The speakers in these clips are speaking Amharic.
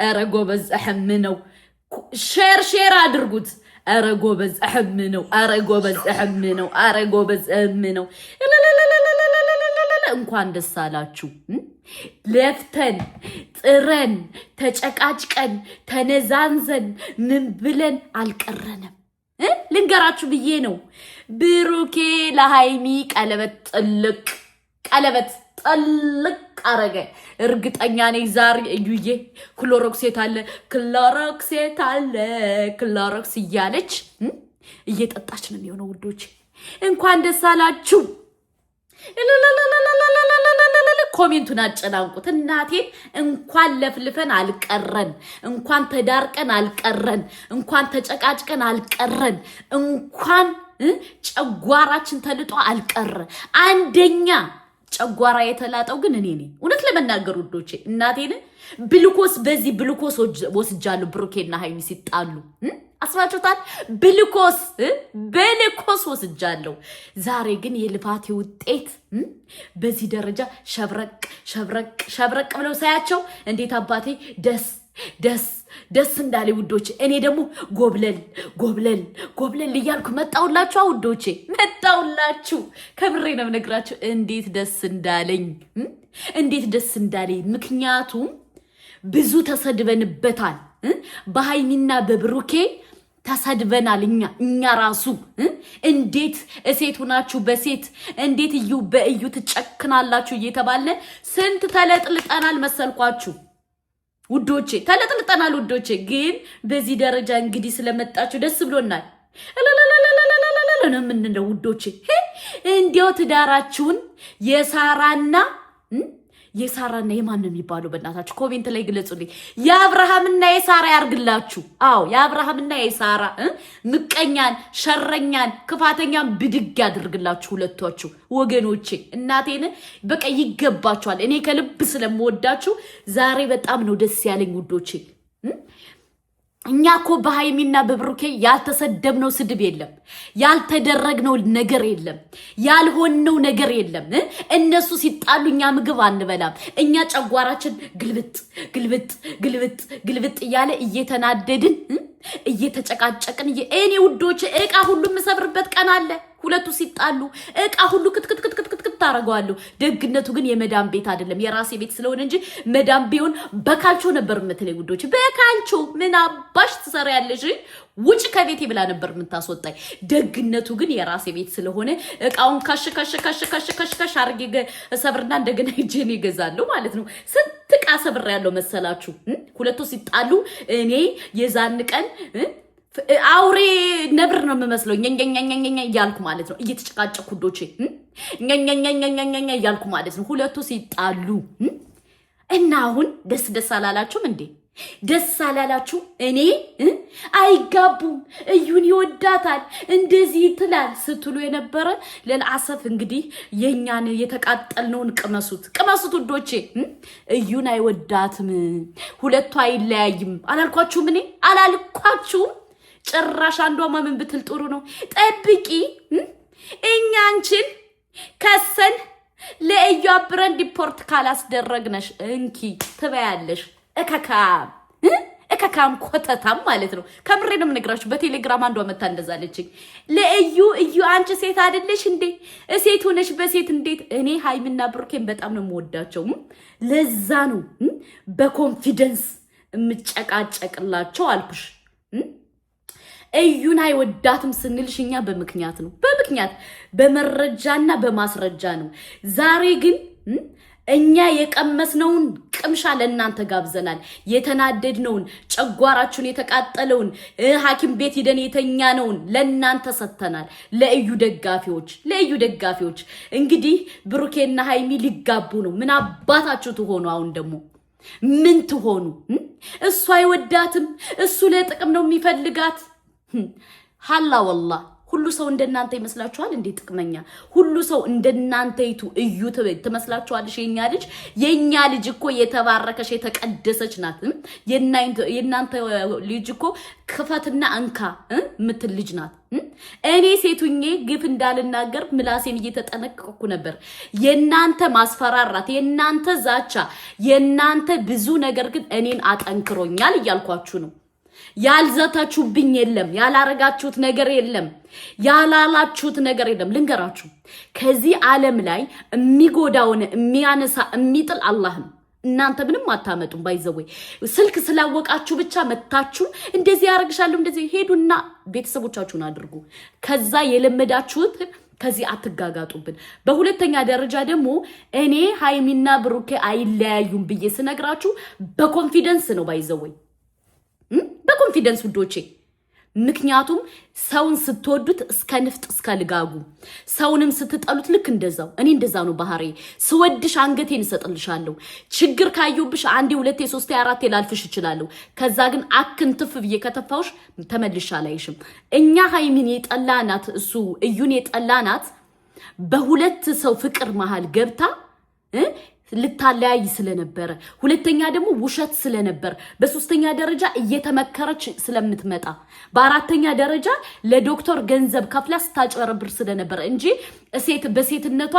ኧረ ጎበዝ እሕም ነው። Share share አድርጉት። ኧረ ጎበዝ እሕም ነው። ኧረ ጎበዝ እሕም ነው። ኧረ ጎበዝ እሕም ነው። እንኳን ደስ አላችሁ። ለፍተን ጥረን ተጨቃጭቀን ተነዛንዘን ምን ብለን አልቀረንም። ልንገራችሁ ብዬ ነው። ብሩኬ ለሃይሚ ቀለበት ጥልቅ ቀለበት ጥልቅ አረገ። እርግጠኛ ነኝ ዛሬ እዩዬ ክሎሮክስ የት አለ፣ ክሎሮክስ የት አለ፣ ክሎሮክስ እያለች እየጠጣች ነው የሚሆነው። ውዶች እንኳን ደስ አላችሁ። Comment ኡን አጨናንቁት። እናቴን እንኳን ለፍልፈን አልቀረን፣ እንኳን ተዳርቀን አልቀረን፣ እንኳን ተጨቃጭቀን አልቀረን፣ እንኳን ጨጓራችን ተልጦ አልቀረ። አንደኛ ጨጓራ የተላጠው ግን እኔ ነኝ። እውነት ለመናገር ውዶቼ እናቴን ብልኮስ በዚህ ብልኮስ ወስጃለሁ። ብሩኬና ሀይሚ ሲጣሉ አስባችሁታል? ብልኮስ ብልኮስ ወስጃለሁ። ዛሬ ግን የልፋቴ ውጤት በዚህ ደረጃ ሸብረቅ ሸብረቅ ሸብረቅ ብለው ሳያቸው እንዴት አባቴ ደስ ደስ ደስ እንዳለ ውዶቼ። እኔ ደግሞ ጎብለል ጎብለል ጎብለል እያልኩ መጣሁላችሁ ውዶቼ፣ መጣሁላችሁ። ከምሬ ነው የምነግራችሁ እንዴት ደስ እንዳለኝ፣ እንዴት ደስ እንዳለኝ። ምክንያቱም ብዙ ተሰድበንበታል በሀይሚና በብሩኬ ተሰድበናል። እኛ ራሱ እንዴት እሴት ሆናችሁ በሴት እንዴት እዩ በእዩ ትጨክናላችሁ እየተባለ ስንት ተለጥልጠናል መሰልኳችሁ ውዶቼ፣ ተለጥልጠናል ውዶቼ። ግን በዚህ ደረጃ እንግዲህ ስለመጣችሁ ደስ ብሎናል ነው የምንለው ውዶቼ። እንዲያው ትዳራችሁን የሳራና የሳራና የማን ነው የሚባለው? በእናታችሁ comment ላይ ግለጹልኝ። የአብርሃምና የሳራ ያርግላችሁ። አዎ የአብርሃምና የሳራ ምቀኛን፣ ሸረኛን፣ ክፋተኛን ብድግ ያድርግላችሁ ሁለቷችሁ ወገኖቼ። እናቴን በቃ ይገባችኋል። እኔ ከልብ ስለምወዳችሁ ዛሬ በጣም ነው ደስ ያለኝ ውዶቼ። እኛ እኮ በሀይሚና በብሩኬ ያልተሰደብነው ስድብ የለም፣ ያልተደረግነው ነገር የለም፣ ያልሆንነው ነገር የለም። እነሱ ሲጣሉ እኛ ምግብ አንበላም። እኛ ጨጓራችን ግልብጥ ግልብጥ ግልብጥ ግልብጥ እያለ እየተናደድን እየተጨቃጨቅን፣ እኔ ውዶች እቃ ሁሉ የምሰብርበት ቀን አለ። ሁለቱ ሲጣሉ እቃ ሁሉ ክትክትክትክትክት ታደርገዋለሁ። ደግነቱ ግን የመዳም ቤት አይደለም የራሴ ቤት ስለሆነ እንጂ መዳም ቢሆን በካልቾ ነበር የምትለኝ ውዶች። በካልቾ ምን አባሽ ትሰሪያለሽ? ውጭ ከቤቴ ብላ ነበር የምታስወጣኝ። ደግነቱ ግን የራሴ ቤት ስለሆነ እቃውን ካሽ ካሽ ካሽ ካሽ ካሽ ካሽ አድርጌ ሰብርና እንደገና ሄጄን ይገዛለሁ ማለት ነው። ስንት እቃ ሰብር ያለው መሰላችሁ? ሁለቱ ሲጣሉ እኔ የዛን ቀን አውሬ ነብር ነው የምመስለው። ኛኛኛኛኛ እያልኩ ማለት ነው፣ እየተጨቃጨኩ ውዶቼ፣ ኛኛኛኛኛኛ እያልኩ ማለት ነው። ሁለቱ ሲጣሉ እና አሁን ደስ ደስ አላላችሁም እንዴ? ደስ አላላችሁ? እኔ አይጋቡም፣ እዩን ይወዳታል፣ እንደዚህ ትላል ስትሉ የነበረ ለልአሰፍ እንግዲህ የእኛን የተቃጠልነውን ቅመሱት፣ ቅመሱት ውዶቼ። እዩን አይወዳትም፣ ሁለቱ አይለያይም። አላልኳችሁም? እኔ አላልኳችሁም? ጭራሽ አንዷማ ምን ብትል ጥሩ ነው? ጠብቂ እኛ አንቺን ከሰን ለእዩ አብረን deport ካላስደረግነሽ እንኪ ትበያለሽ። እከካም እከካም ኮተታም ማለት ነው። ከምሬ ነው የምነግራችሁ። በቴሌግራም አንዷ መታ እንደዛ አለችኝ። ለእዩ እዩ አንቺ ሴት አይደለሽ እንዴ? ሴት ሆነሽ በሴት እንዴት? እኔ ሀይሚና ብሩኬን በጣም ነው የምወዳቸው። ለዛ ነው በ confidence የምጨቃጨቅላቸው አልኩሽ። እዩን አይወዳትም ስንልሽ እኛ በምክንያት ነው፣ በምክንያት በመረጃና በማስረጃ ነው። ዛሬ ግን እኛ የቀመስነውን ቅምሻ ለእናንተ ጋብዘናል። የተናደድነውን፣ ጨጓራችሁን የተቃጠለውን፣ ሐኪም ቤት ሂደን የተኛነውን ለእናንተ ሰጥተናል። ለእዩ ደጋፊዎች፣ ለእዩ ደጋፊዎች እንግዲህ ብሩኬና ሀይሚ ሊጋቡ ነው። ምን አባታችሁ ትሆኑ? አሁን ደግሞ ምን ትሆኑ? እሱ አይወዳትም፣ እሱ ለጥቅም ነው የሚፈልጋት። ሀላ ወላ ሁሉ ሰው እንደናንተ ይመስላችኋል እንዴ? ጥቅመኛ ሁሉ ሰው እንደናንተ ይቱ እዩ ትመስላችኋልሽ? የኛ ልጅ እኮ የተባረከሽ የተቀደሰች ናት። የእናንተ ልጅ እኮ ክፈትና እንካ የምትል ልጅ ናት። እኔ ሴቱኜ ግፍ እንዳልናገር ምላሴን እየተጠነቀቅኩ ነበር። የናንተ ማስፈራራት፣ የናንተ ዛቻ፣ የናንተ ብዙ ነገር ግን እኔን አጠንክሮኛል እያልኳችሁ ነው። ያልዘታችሁብኝ የለም፣ ያላረጋችሁት ነገር የለም፣ ያላላችሁት ነገር የለም። ልንገራችሁ፣ ከዚህ ዓለም ላይ የሚጎዳውን የሚያነሳ የሚጥል አላህ ነው። እናንተ ምንም አታመጡም። By the way ስልክ ስላወቃችሁ ብቻ መታችሁ እንደዚህ ያደርግሻለሁ እንደዚህ ሄዱና ቤተሰቦቻችሁን አድርጉ። ከዛ የለመዳችሁት ከዚህ አትጋጋጡብን። በሁለተኛ ደረጃ ደግሞ እኔ ሃይሚና ብሩኬ አይለያዩም ብዬ ስነግራችሁ በ confidence ነው፣ by the way በ confidence ውዶቼ። ምክንያቱም ሰውን ስትወዱት እስከ ንፍጥ እስከ ልጋጉ፣ ሰውንም ስትጠሉት ልክ እንደዛው። እኔ እንደዛ ነው ባህሬ። ስወድሽ አንገቴን እሰጥልሻለሁ። ችግር ካየሁብሽ አንዴ፣ ሁለቴ፣ ሶስቴ፣ አራቴ ላልፍሽ እችላለሁ። ከዛ ግን አክን ትፍ ብዬ ከተፋውሽ ተመልሻ አላይሽም። እኛ ሃይሚን የጠላናት፣ እሱ እዩን የጠላናት በሁለት ሰው ፍቅር መሃል ገብታ ልታለያይ ስለነበረ፣ ሁለተኛ ደግሞ ውሸት ስለነበር፣ በሶስተኛ ደረጃ እየተመከረች ስለምትመጣ፣ በአራተኛ ደረጃ ለዶክተር ገንዘብ ከፍላ ስታጭበረብር ስለነበረ እንጂ ሴት በሴትነቷ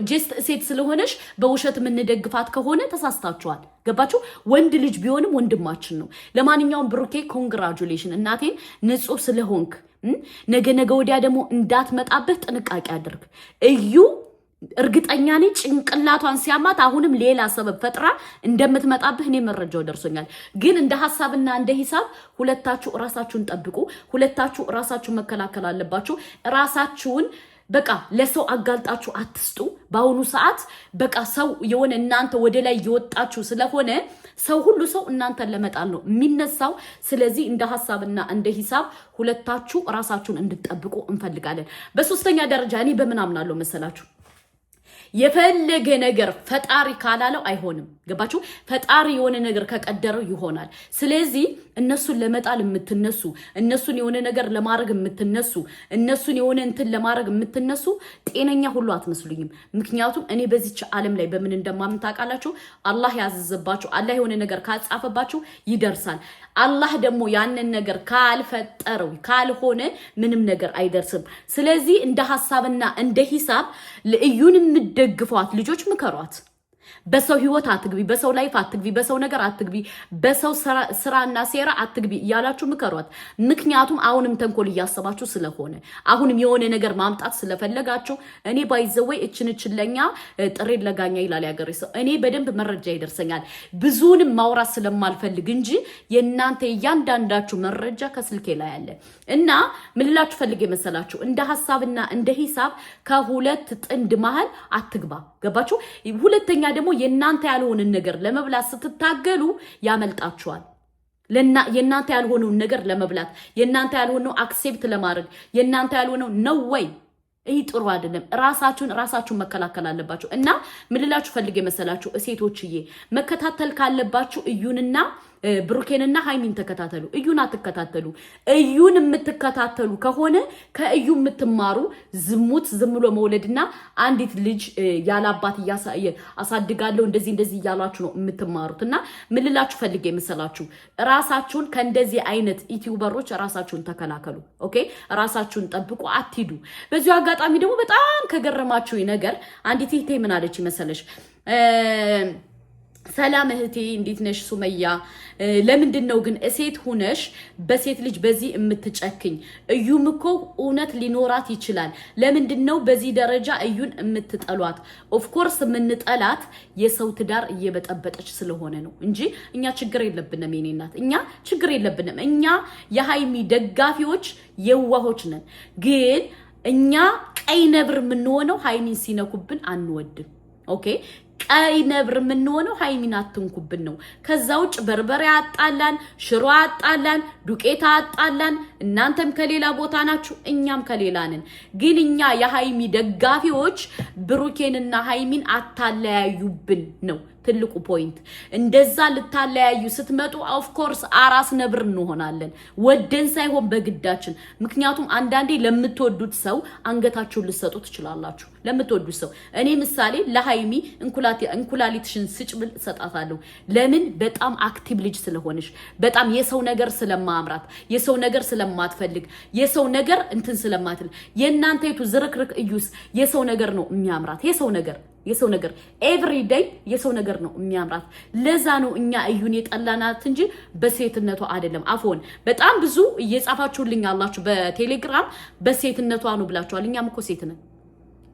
just ሴት ስለሆነች በውሸት የምንደግፋት ከሆነ ተሳስታችኋል። ገባችሁ? ወንድ ልጅ ቢሆንም ወንድማችን ነው። ለማንኛውም ብሩኬ congratulation፣ እናቴን ንጹህ ስለሆንክ ነገ ነገ ወዲያ ደግሞ እንዳትመጣብህ ጥንቃቄ አድርግ። እዩ እርግጠኛ ነኝ ጭንቅላቷን ሲያማት አሁንም ሌላ ሰበብ ፈጥራ እንደምትመጣብህ እኔ መረጃው ደርሶኛል። ግን እንደ ሀሳብና እንደ ሂሳብ ሁለታችሁ እራሳችሁን ጠብቁ። ሁለታችሁ እራሳችሁን መከላከል አለባችሁ። እራሳችሁን በቃ ለሰው አጋልጣችሁ አትስጡ። በአሁኑ ሰዓት በቃ ሰው የሆነ እናንተ ወደ ላይ እየወጣችሁ ስለሆነ ሰው ሁሉ ሰው እናንተን ለመጣል ነው የሚነሳው። ስለዚህ እንደ ሀሳብና እንደ ሂሳብ ሁለታችሁ እራሳችሁን እንድትጠብቁ እንፈልጋለን። በሶስተኛ ደረጃ እኔ በምን አምናለሁ መሰላችሁ? የፈለገ ነገር ፈጣሪ ካላለው አይሆንም። ገባችሁ? ፈጣሪ የሆነ ነገር ከቀደረው ይሆናል። ስለዚህ እነሱን ለመጣል የምትነሱ፣ እነሱን የሆነ ነገር ለማድረግ የምትነሱ፣ እነሱን የሆነ እንትን ለማድረግ የምትነሱ ጤነኛ ሁሉ አትመስሉኝም። ምክንያቱም እኔ በዚች ዓለም ላይ በምን እንደማምን ታውቃላችሁ? አላህ ያዘዘባችሁ፣ አላህ የሆነ ነገር ካጻፈባችሁ ይደርሳል። አላህ ደግሞ ያንን ነገር ካልፈጠረው ካልሆነ ምንም ነገር አይደርስም። ስለዚህ እንደ ሀሳብና እንደ ሂሳብ እዩን የምትደግፏት ልጆች ምከሯት። በሰው ህይወት አትግቢ፣ በሰው life አትግቢ፣ በሰው ነገር አትግቢ፣ በሰው ስራና ሴራ አትግቢ እያላችሁ ምከሯት። ምክንያቱም አሁንም ተንኮል እያሰባችሁ ስለሆነ፣ አሁንም የሆነ ነገር ማምጣት ስለፈለጋችሁ፣ እኔ by the way እችን እችን ለኛ ጥሬ ለጋኛ ይላል ያገሬ ሰው። እኔ በደንብ መረጃ ይደርሰኛል። ብዙንም ማውራት ስለማልፈልግ እንጂ የእናንተ እያንዳንዳችሁ መረጃ ከስልኬ ላይ አለ። እና ምን ልላችሁ ፈልጌ መሰላችሁ? እንደ ሀሳብና እንደ ሂሳብ ከሁለት ጥንድ መሀል አትግባ። ገባችሁ? ሁለተኛ ደግሞ የእናንተ ያልሆንን ነገር ለመብላት ስትታገሉ ያመልጣችኋል። የእናንተ ያልሆነውን ነገር ለመብላት፣ የእናንተ ያልሆነው accept ለማድረግ፣ የእናንተ ያልሆነው ነው ወይ፣ ይህ ጥሩ አይደለም። ራሳችሁን ራሳችሁን መከላከል አለባችሁ። እና ምን ልላችሁ ፈልጌ መሰላችሁ ሴቶችዬ፣ መከታተል ካለባችሁ እዩንና ብሩኬንና ሃይሚን ተከታተሉ። እዩን አትከታተሉ። እዩን የምትከታተሉ ከሆነ ከእዩ የምትማሩ ዝሙት፣ ዝም ብሎ መውለድና አንዲት ልጅ ያለ አባት አሳድጋለሁ እንደዚህ እንደዚህ እያሏችሁ ነው የምትማሩት። እና ምን ልላችሁ ፈልጌ መሰላችሁ፣ ራሳችሁን ከእንደዚህ አይነት ዩቲዩበሮች ራሳችሁን ተከላከሉ። Okay፣ ራሳችሁን ጠብቁ፣ አትሂዱ። በዚሁ አጋጣሚ ደግሞ በጣም ከገረማችሁ ነገር አንዲት እህቴ ምን አለች መሰለሽ? ሰላም እህቴ፣ እንዴት ነሽ? ሱመያ፣ ለምንድን ነው ግን እሴት ሁነሽ በሴት ልጅ በዚህ የምትጨክኝ? እዩም እኮ እውነት ሊኖራት ይችላል። ለምንድን ነው በዚህ ደረጃ እዩን የምትጠሏት? Of course የምንጠላት የሰው ትዳር እየበጠበጠች ስለሆነ ነው እንጂ እኛ ችግር የለብንም። የኔ እናት፣ እኛ ችግር የለብንም። እኛ የሀይሚ ደጋፊዎች የዋሆች ነን። ግን እኛ ቀይ ነብር የምንሆነው ሀይሚን ሲነኩብን አንወድም። Okay፣ ቀይ ነብር የምንሆነው ሀይሚን አትንኩብን ነው። ከዛ ውጭ በርበሬ አጣላን፣ ሽሮ አጣላን፣ ዱቄት አጣላን። እናንተም ከሌላ ቦታ ናችሁ፣ እኛም ከሌላ ነን። ግን እኛ የሀይሚ ደጋፊዎች ብሩኬንና ሀይሚን አታለያዩብን ነው። ትልቁ point። እንደዛ ልታለያዩ ስትመጡ of course አራስ ነብር እንሆናለን፣ ወደን ሳይሆን በግዳችን። ምክንያቱም አንዳንዴ ለምትወዱት ሰው አንገታችሁን ልትሰጡ ትችላላችሁ። ለምትወዱት ሰው፣ እኔ ምሳሌ ለሀይሚ እንኩላሊትሽን ስጭ ብል እሰጣታለሁ። ለምን? በጣም active ልጅ ስለሆነች፣ በጣም የሰው ነገር ስለማያምራት፣ የሰው ነገር ስለማትፈልግ፣ የሰው ነገር እንትን ስለማትል። የእናንተ የቱ ዝርክርክ እዩስ የሰው ነገር ነው የሚያምራት፣ የሰው ነገር every day የሰው ነገር ነው የሚያምራት። ለዛ ነው እኛ እዩን የጠላናት እንጂ በሴትነቷ አይደለም። አፎን በጣም ብዙ እየጻፋችሁልኝ አላችሁ በቴሌግራም፣ በሴትነቷ ነው ብላችኋል። እኛም እኮ ሴት ነን።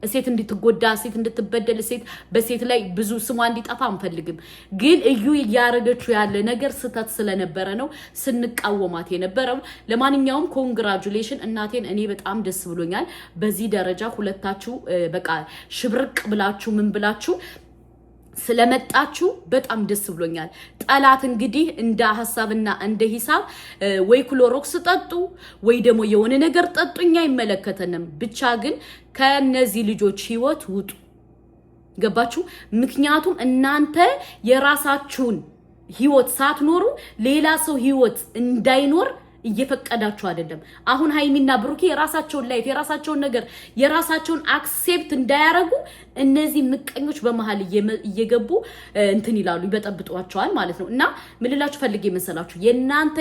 ሴት እንድትጎዳ፣ ሴት እንድትበደል፣ ሴት በሴት ላይ ብዙ ስሟ እንዲጠፋ አንፈልግም። ግን እዩ እያረገችው ያለ ነገር ስህተት ስለነበረ ነው ስንቃወማት የነበረው። ለማንኛውም congratulation እናቴን፣ እኔ በጣም ደስ ብሎኛል። በዚህ ደረጃ ሁለታችሁ በቃ ሽብርቅ ብላችሁ ምን ብላችሁ ስለመጣችሁ በጣም ደስ ብሎኛል። ጠላት እንግዲህ እንደ ሀሳብና እንደ ሂሳብ ወይ ክሎሮክስ ጠጡ ወይ ደግሞ የሆነ ነገር ጠጡ፣ እኛ አይመለከተንም። ብቻ ግን ከነዚህ ልጆች ህይወት ውጡ። ገባችሁ? ምክንያቱም እናንተ የራሳችሁን ህይወት ሳትኖሩ ሌላ ሰው ህይወት እንዳይኖር እየፈቀዳችሁ አይደለም። አሁን ሀይሚና ብሩኬ የራሳቸውን life፣ የራሳቸውን ነገር፣ የራሳቸውን accept እንዳያረጉ እነዚህ ምቀኞች በመሀል እየገቡ እንትን ይላሉ፣ ይበጠብጧቸዋል ማለት ነው። እና ምን ልላችሁ ፈልጌ መሰላችሁ የእናንተ